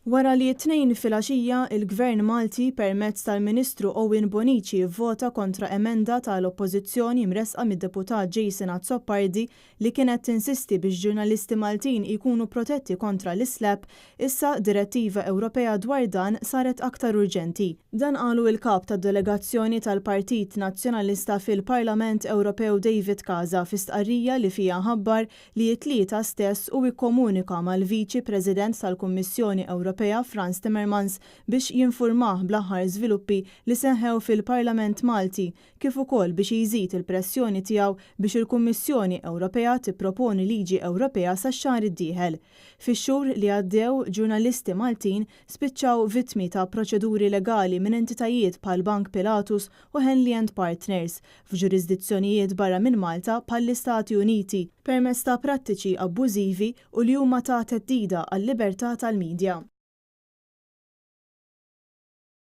Wara li t-Tnejn filgħaxija, il-Gvern Malti permezz tal-Ministru Owen Bonnici vvota kontra emenda tal-Oppożizzjoni mressqa mid-Deputat Jason Azzopardi li kienet tinsisti biex ġurnalisti Maltin jkunu protetti kontra l-SLAPP, issa direttiva Ewropea dwar dan saret aktar urġenti. Dan qalu il-kap tad-delegazzjoni tal-Partit Nazzjonalista fil-Parlament Ewropew David Casa fi stqarrija li fiha ħabbar li t-Tlieta stess hu ikkomunika mal-Viċi President tal-Kummissjoni Ewropea Frans Timmermans biex jinfurmah bl-aħħar żviluppi li seħħew fil-Parlament Malti kif ukoll biex jżid il-pressjoni tiegħu biex il-Kummissjoni Ewropea tipproponi liġi Ewropea sax-xahar id-dieħel. Fix-xhur li għaddew, ġurnalisti Maltin spiċċaw vittmi ta' proċeduri legali minn entitajiet bħal Bank Pilatus u Henley and Partners f'ġurisdizzjonijiet barra minn Malta bħall-Istati Uniti permezz ta' prattiċi abbużivi u li huma ta' theddida għal-libertà tal-medja.